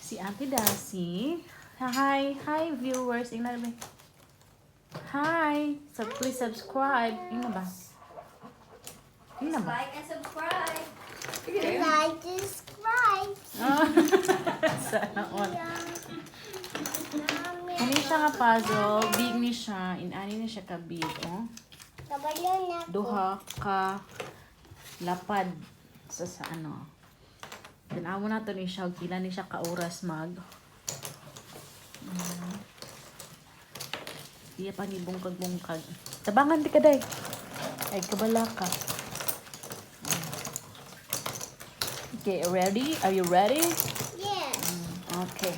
Si Ate Dasi. Hi, hi viewers. Ingnan ba? Hi. So please subscribe. Ingnan ba? Ingnan ba? Like and subscribe. Like, subscribe. Ah. Sana all. Mami. Ano siya nga puzzle? Big ni siya. Inani ni siya ka big, oh. Kabalo na ko. Duha ka lapad sa ano. Tanaw na to ni siya og pila ni siya ka oras mag. Iya pa ni bungkag-bungkag. Tabangan di ka day. Ay kabala ka. Okay, ready? Are you ready? Yes. Okay.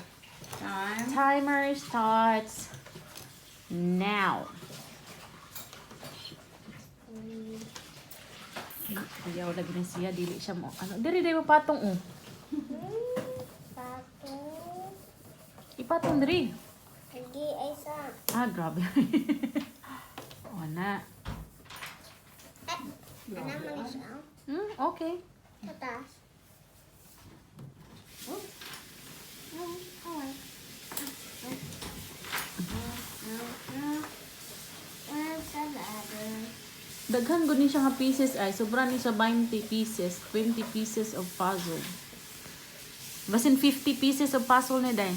Time. Timer starts now. Ayaw lagi na siya, dili siya mo. Ano, diri diri mo patong oh. Pato. Ipatong diri. Hindi ay sa. Ah, grabe. O na. Ano man siya? Okay. Sa taas. Oh, Sa ladder. Daghan gud ni siya nga pieces ay sobra ni siya 20 pieces, 20 pieces of puzzle. Basin 50 pieces of puzzle ni day.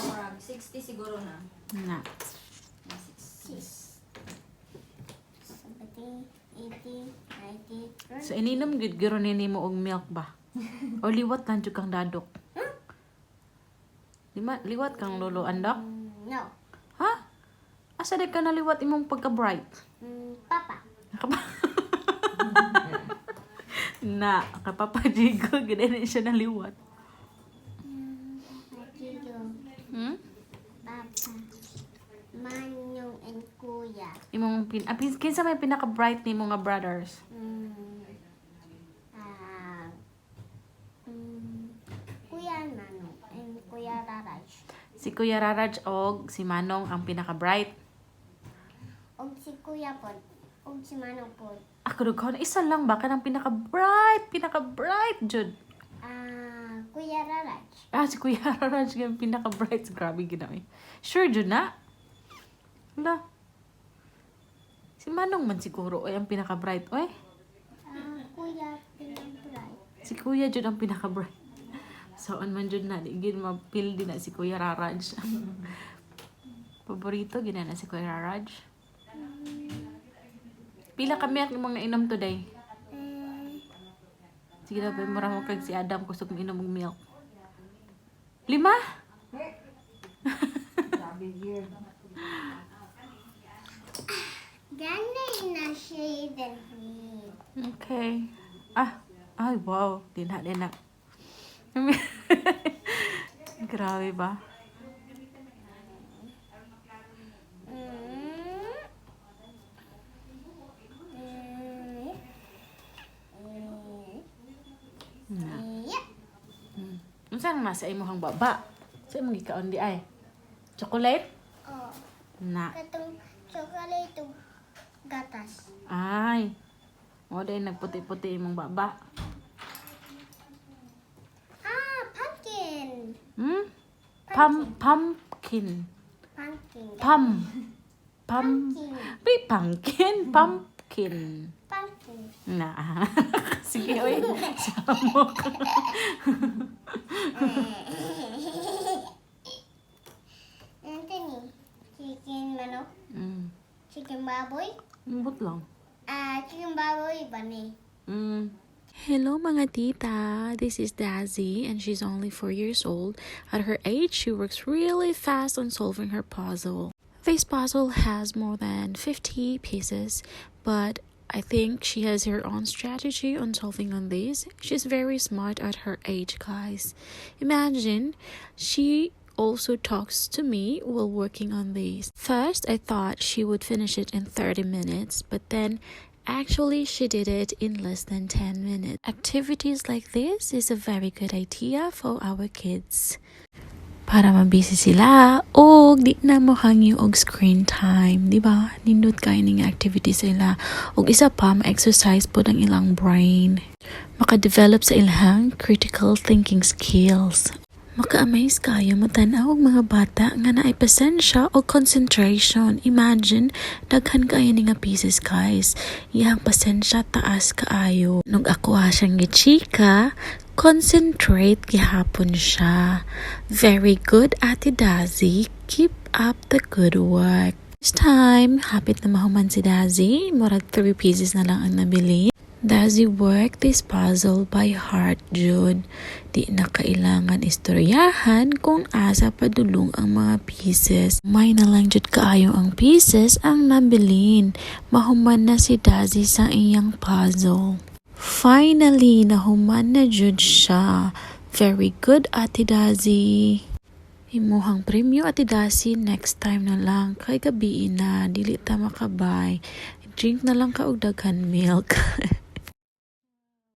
Murag 60 siguro na. Na. 60. 70, 80, 90, So ininom gud guro ni nimo og milk ba? O liwat lang jud kang dadok. Lima, liwat kang lolo andok? No. Ha? Asa di ka naliwat imong pagka-bright? Papa. Na, kapapajigo, gid siya naliwat. Matilo. Papa. Manong and Kuya. Imong pin ah, kinsa may pinaka-bright nimo nga brothers? Ah, Kuya Manong and Kuya Raraj. Si Kuya Raraj og si Manong ang pinaka-bright. Og si Kuya pod. Og si Manong pod. Ako dughan isa lang ba kanang pinaka-bright, pinaka-bright jud. Ah, Kuya Raraj. Ah, si Kuya Raraj ang pinaka-bright. Grabe gid eh. Sure jud na. Wala. Si Manong man siguro oy ang pinaka-bright oy. Ah, Kuya pinag-bright. Si Kuya jud ang pinaka-bright. So on man jud na di gid mapil din na si Kuya Raraj. Paborito gina na si Kuya Raraj. Pila kami ang imong nainom today? Eh, Sige na, pa mura mo kag si Adam kusog miinom og milk. Lima? Grabe year. Gani na siya dali. Okay. Ah, ay wow, dinha din na. Grabe ba? Na. Yeah. Unsa nang nasa imong baba? Sa imong gikaon di ay? Chocolate? Oh, Na. katong chocolate ug gatas. Ay. Mo dahil nagputi-puti imong baba. Ah, pumpkin. Pumpkin. Pumpkin. Pum. Pum. Pumpkin. May pumpkin. Pumpkin. Pumpkin. Na. Sige, oy. Samok. Anthony, chicken manok, chicken baboy. Ambot lang. Ah, chicken baboy ba ni? Hello mga tita, this is Dazzy and she's only 4 years old. At her age, she works really fast on solving her puzzle. This puzzle has more than 50 pieces, but I think she has her own strategy on solving on this. She's very smart at her age, guys. Imagine she also talks to me while working on these. First, I thought she would finish it in 30 minutes, but then actually she did it in less than 10 minutes. Activities like this is a very good idea for our kids. Para mabisi sila og di na mo hangyo og screen time, di ba? Nindot kay ning activity sila. Og isa pa ma-exercise pod ang ilang brain. Maka-develop sa ilang critical thinking skills. Maka-amaze kaayo mo-tan-aw og mga bata nga naay pasensya o concentration. Imagine, daghan kaayo ni nga pieces, guys. Iyang pasensya taas kaayo. Nung ako ha siyang gichika, concentrate gihapon siya. Very good, Ate Dazi. Keep up the good work. This time, hapit na mahuman si Dazi. Murag 3 pieces na lang ang nabili. Dazi work this puzzle by heart, jud. Di na kailangan istoryahan kung asa padulong ang mga pieces. May na lang jud kaayo ang pieces ang nabilin. Mahuman na si Dazi sa iyang puzzle. Finally, nahuman na jud siya. Very good, Ate Dazi. Imuhang premyo, Ate Dazi, next time na lang. Kay gabii na, dili ta makabay. Drink na lang ka og daghan milk.